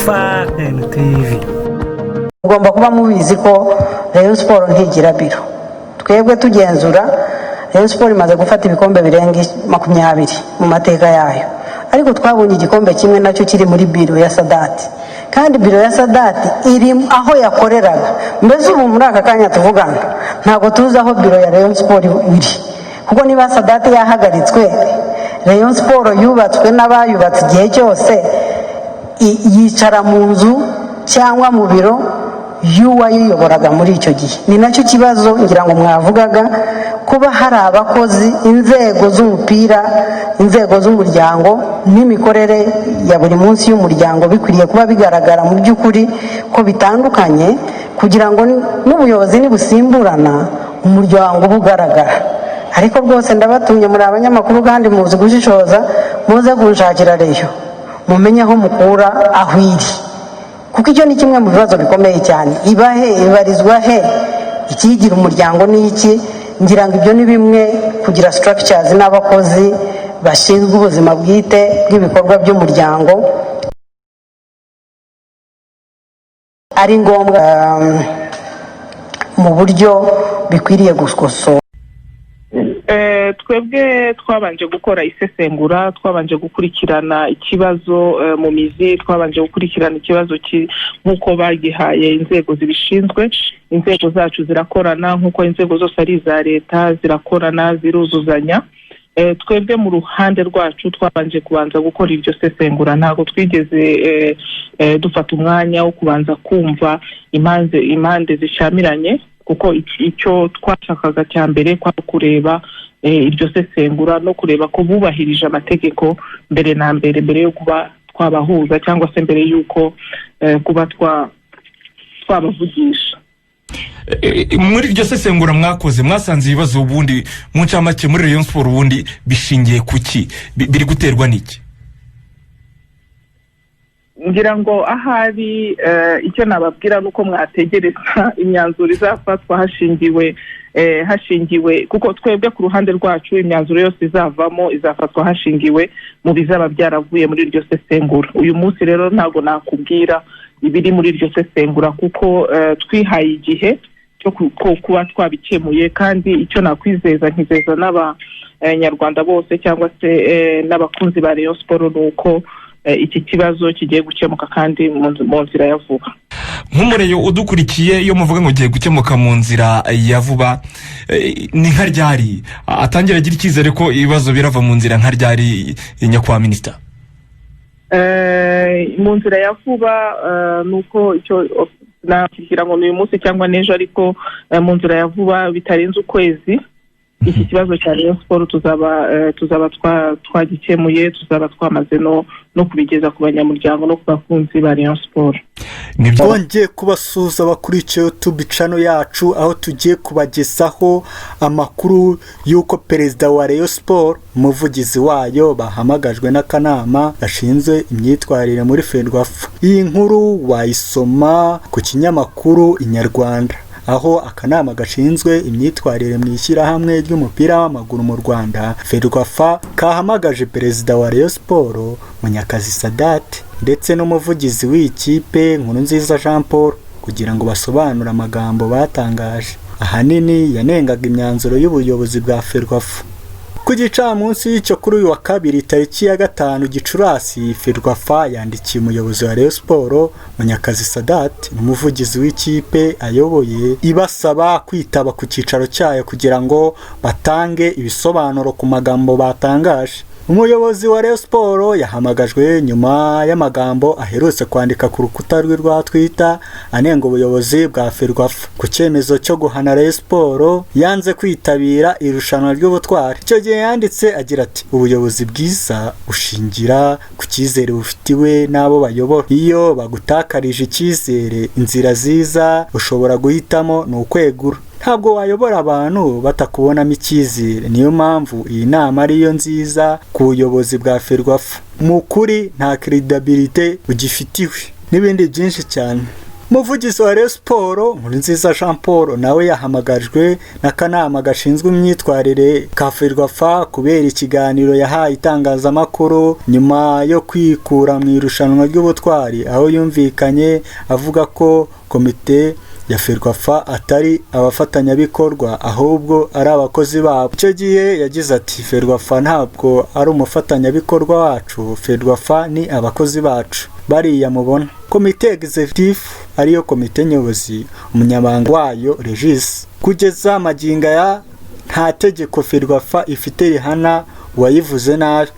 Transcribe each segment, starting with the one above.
Fun TV. Mugomba kuba mubizi ko Rayon Sports ntigira biro. Twebwe tugenzura, Rayon Sports imaze gufata ibikombe birenga 20 mu mateka yayo, ariko twabonye igikombe kimwe, nacyo kiri muri biro ya Sadati, kandi biro ya Sadati iri aho yakoreraga. Mbese ubu muri aka kanya tuvugana, ntabwo tuzi aho biro ya Rayon Sports iri, kuko niba Sadati yahagaritswe, Rayon Sports yubatswe n'abayubatse igihe cyose yicara mu nzu cyangwa mu biro y'uwayiyoboraga muri icyo gihe. Ni nacyo kibazo ngira ngo mwavugaga, kuba hari abakozi, inzego z'umupira, inzego z'umuryango n'imikorere ya buri munsi y'umuryango bikwiriye kuba bigaragara mu by'ukuri ko bitandukanye, kugira ngo n'ubuyobozi nibusimburana, umuryango ube ugaragara. Ariko rwose ndabatumye, muri abanyamakuru kandi muzi gushishoza, muze kunshakira Rayon, mumenye aho mukura aho iri, kuko icyo ni kimwe mu bibazo bikomeye cyane. Iba he? Ibarizwa he? Ikigira umuryango ni iki? Ngira ngo ibyo ni bimwe, kugira structures n'abakozi bashinzwe ubuzima bwite bw'ibikorwa by'umuryango ari ngombwa mu buryo bikwiriye gukosora. Twebwe twabanje gukora isesengura, twabanje gukurikirana ikibazo mu mizi, twabanje gukurikirana ikibazo nk'uko bagihaye inzego zibishinzwe. Inzego zacu zirakorana nk'uko inzego zose ari iza leta zirakorana, ziruzuzanya. Twebwe mu ruhande rwacu twabanje kubanza gukora iryo sesengura. Ntabwo twigeze dufata umwanya wo kubanza kumva impande zishamiranye, kuko icyo twashakaga cya mbere kwari kureba iryo sesengura no kureba ko bubahirije amategeko mbere na mbere, mbere yo kuba twabahuza cyangwa se mbere y'uko kuba twabavugisha. Muri iryo sesengura mwakoze, mwasanze ibibazo ubundi mu ncamake muri Rayon Sports ubundi bishingiye ku ki? Biri guterwa n'iki? Ngira ngo ahari icyo nababwira ni uko mwategereza imyanzuro izafatwa hashingiwe, kuko twebwe ku ruhande rwacu imyanzuro yose izavamo izafatwa hashingiwe mu bizaba byaravuye muri iryo sesengura. Uyu munsi rero ntabwo nakubwira ibiri muri iryo sesengura, kuko twihaye igihe cyo kuba twabikemuye. Kandi icyo nakwizeza, nkizeza n'Abanyarwanda bose cyangwa se n'abakunzi ba Rayon Sports, ni uko iki kibazo kigiye gukemuka kandi mu nzira ya vuba. Nk'umu Rayon udukurikiye, iyo muvuga ngo ugiye gukemuka mu nzira ya vuba, ni nka ryari atangira agira icyizere ko ibibazo birava mu nzira? Nka ryari, nyakubahwa minisita? Mu nzira ya vuba ni uko icyo nakubwira ngo ni uyu munsi cyangwa n'ejo, ariko mu nzira ya vuba bitarenze ukwezi, iki kibazo cya Rayon Sports tuzaba twagikemuye, tuzaba twamaze no kubigeza ku banyamuryango no ku bakunzi ba Rayon Sports. Twongeye kubasuhuza abakurikiye YouTube channel yacu, aho tugiye kubagezaho amakuru y'uko perezida wa Rayon Sports, umuvugizi wayo, bahamagajwe n'akanama gashinzwe imyitwarire muri FERWAFA. Iyi nkuru wayisoma ku kinyamakuru Inyarwanda, aho akanama gashinzwe imyitwarire mu ishyirahamwe ry'umupira w'amaguru mu Rwanda, FERWAFA, kahamagaje perezida wa Rayon Sports Munyakazi Sadate ndetse n'umuvugizi w'ikipe Nkurunziza Jean Paul kugira ngo basobanure amagambo batangaje, ahanini yanengaga imyanzuro y'ubuyobozi bwa FERWAFA. Ku gicamunsi y'icyo kuri uyu wa kabiri, tariki ya 5 Gicurasi, FERWAFA yandikiye umuyobozi wa Rayon Sports Munyakazi Sadate n'umuvugizi w'ikipe ayoboye, ibasaba kwitaba ku cyicaro cyayo kugira ngo batange ibisobanuro ku magambo batangaje. Umuyobozi wa Rayon Sports yahamagajwe nyuma y'amagambo aherutse kwandika ku rukuta rwe rwa Twitter anenga ubuyobozi bwa FERWAFA ku cyemezo cyo guhana Rayon Sports yanze kwitabira irushanwa ry'ubutwari. Icyo gihe yanditse agira ati: "Ubuyobozi bwiza bushingira ku cyizere bufitiwe n'abo bayobora. Iyo bagutakarije icyizere, inzira nziza ushobora guhitamo ni ukwegura. Ntabwo wayobora abantu batakubonamo icyizere. Niyo mpamvu iyi nama ariyo nziza ku buyobozi bwa FERWAFA. Mu kuri nta crédibilité ugifitiwe", n'ibindi byinshi cyane. Umuvugizi wa Rayon Sports, Nkurunziza Jean Paul, nawe yahamagajwe n'akanama gashinzwe imyitwarire ka FERWAFA kubera ikiganiro yahaye itangazamakuru nyuma yo kwikura mu irushanwa ry'ubutwari, aho yumvikanye avuga ko komite ya FERWAFA atari abafatanyabikorwa, ahubwo ari abakozi babo. Icyo gihe yagize ati: "FERWAFA ntabwo ari umufatanyabikorwa wacu, FERWAFA ni abakozi bacu bariya mubona." Komite executive, ariyo komite nyobozi, umunyamabanga wayo Regis. Kugeza magingo aya nta tegeko FERWAFA ifite rihana uwayivuze nabi,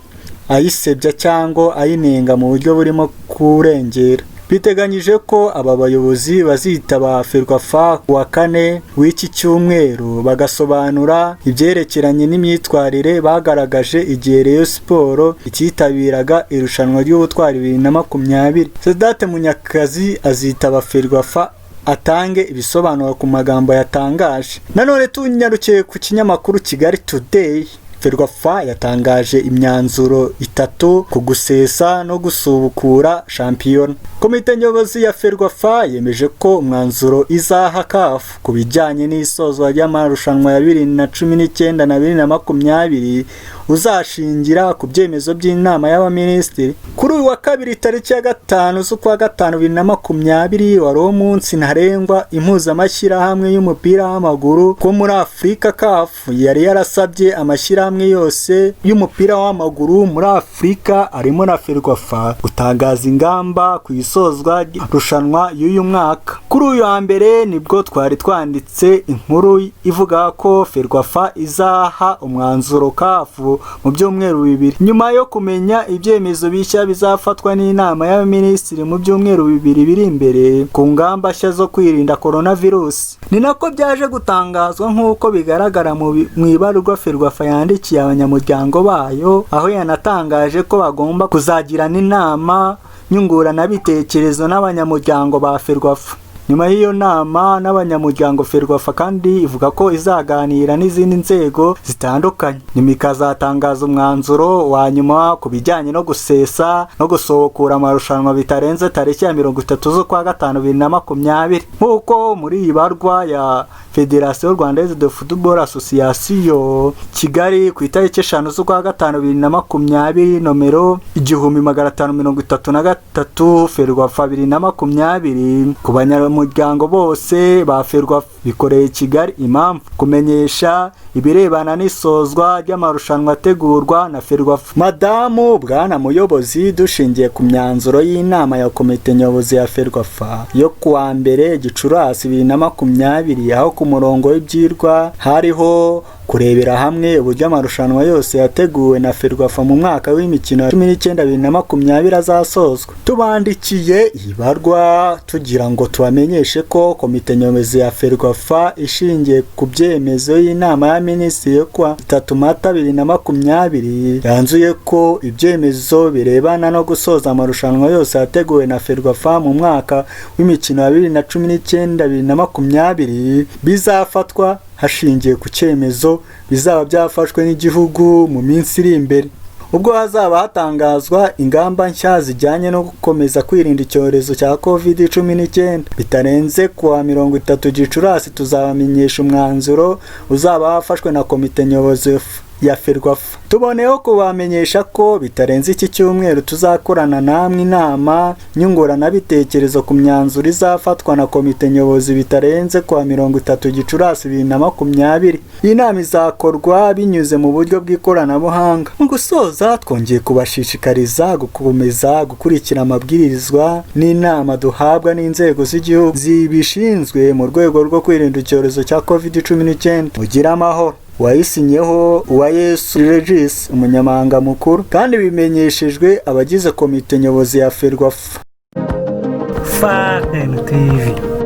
ayisebya cyangwa ayinenga mu buryo burimo kurengera. Biteganyije ko aba bayobozi bazitaba FERWAFA ku wa kane w'iki cyumweru, bagasobanura ibyerekeranye n'imyitwarire bagaragaje igihe Rayon Sports ititabiraga irushanwa ry'ubutwari 2020. Sadate Munyakazi azitaba FERWAFA atange ibisobanuro ku magambo yatangaje. Nanone tunyarukiye ku kinyamakuru Kigali Today, FERWAFA yatangaje imyanzuro itatu ku gusesa no gusubukura shampiyona. Komite nyobozi ya FERWAFA yemeje ko umwanzuro izaha CAF ku bijyanye n'isozwa ry'amarushanwa ya 2019 na 2020 uzashingira ku byemezo by'inama y'abaminisitiri. Kuri uyu wa kabiri, tariki ya 5 z'ukwa gatanu 2020, wari umunsi ntarengwa impuzamashyirahamwe y'umupira w'amaguru ko muri Afurika, CAF, yari yarasabye amashyirahamwe yose y'umupira w'amaguru muri Afurika, arimo na FERWAFA, gutangaza ingamba ku isozwa rushanwa y'uyu mwaka. Kuri uyu wa mbere nibwo twari twanditse inkuru ivuga ko FERWAFA izaha umwanzuro CAF mu byumweru 2, nyuma yo kumenya ibyemezo bishya bizafatwa n'inama y'abaminisitiri mu byumweru 2 biri imbere ku ngamba nshya zo kwirinda coronavirus. Ni nako byaje gutangazwa nk'uko bigaragara mu ibarwa FERWAFA yandikiye abanyamuryango bayo, aho yanatangaje ko bagomba kuzagirana inama nyunguranabitekerezo n'abanyamuryango ba FERWAFA. Nyuma y'iyo nama n'abanyamuryango, FERWAFA kandi ivuga ko izaganira n'izindi nzego zitandukanye, nyuma ikazatangaza umwanzuro wa nyuma ku bijyanye no gusesa no gusubukura amarushanwa bitarenze tariki ya 30 z'ukwa gatanu 2020. Nk'uko muri iyi barwa ya Fédération Rwandaise de Football Association, Kigali, ku itariki 5 z'ukwa gatanu 2020, nomero 1533 FERWAFA 2020, ku banyamuryango bose ba FERWAFA, bikoreye Kigali, impamvu kumenyesha ibirebana n'isozwa ry'amarushanwa ategurwa na FERWAFA. Madamu, Bwana Muyobozi, dushingiye ku myanzuro y'inama ya komite nyobozi ya FERWAFA yo kuwa 1 Gicurasi 2020, aho ku murongo w'ibyirwa hariho kurebera hamwe uburyo amarushanwa yose yateguwe na FERWAFA mu mwaka w'imikino ya 19 2020 azasozwa, tubandikiye ibarwa tugira ngo tubamenyeshe ko komite nyobozi ya FERWAFA, ishingiye ku byemezo y'inama ya minisitiri yo kuwa 3 Mata 2020, yanzuye ko ibyemezo birebana no gusoza amarushanwa yose yateguwe na FERWAFA mu mwaka w'imikino ya 2019 2020 bizafatwa hashingiwe ku cyemezo bizaba byafashwe n'igihugu mu minsi iri imbere, ubwo hazaba hatangazwa ingamba nshya zijyanye no gukomeza kwirinda icyorezo cya COVID-19. Bitarenze kuwa 30 Gicurasi tuzabamenyesha umwanzuro uzaba wafashwe na komite nyobozi ya FERWAFA. Tuboneyeho kubamenyesha ko bitarenze iki cyumweru tuzakorana namwe inama nyunguranabitekerezo ku myanzuro izafatwa na komite nyobozi bitarenze kuwa 30 Gicurasi 2020. Iyi nama izakorwa binyuze mu buryo bw'ikoranabuhanga. Mu gusoza, twongeye kubashishikariza gukomeza gukurikira amabwirizwa n'inama duhabwa n'inzego z'igihugu zibishinzwe mu rwego rwo kwirinda icyorezo cya COVID-19. Mugire amahoro. Wayisinyeho Uwayesu Regis, umunyamabanga mukuru, kandi bimenyeshejwe abagize komite nyobozi ya FERWAFA. FAN TV.